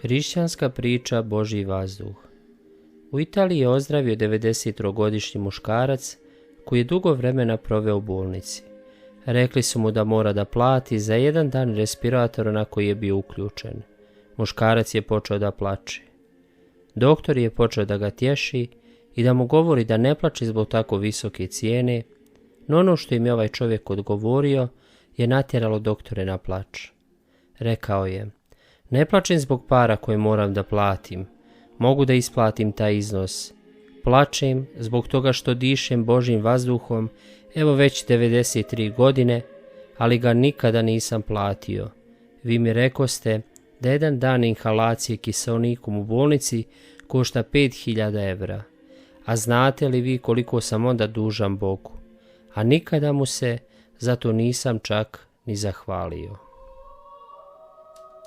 Hrišćanska priča Božji vazduh. U Italiji je ozdravio 93-godišnji muškarac koji je dugo vremena proveo u bolnici. Rekli su mu da mora da plati za 1 dan respiratora na koji je bio uključen. Muškarac je počeo da plače. Doktor je počeo da ga tješi i da mu govori da ne plače zbog tako visoke cijene, no ono što im je ovaj čovjek odgovorio je natjeralo doktore na plač. Rekao je: ne plačem zbog para koje moram da platim, mogu da isplatim taj iznos. Plačem zbog toga što dišem Božjim vazduhom, evo već 93 godine, ali ga nikada nisam platio. Vi mi rekoste da 1 dan inhalacije kiseonikom u bolnici košta 5000 evra. A znate li vi koliko sam onda dužan Bogu? A nikada mu se za to nisam čak ni zahvalio.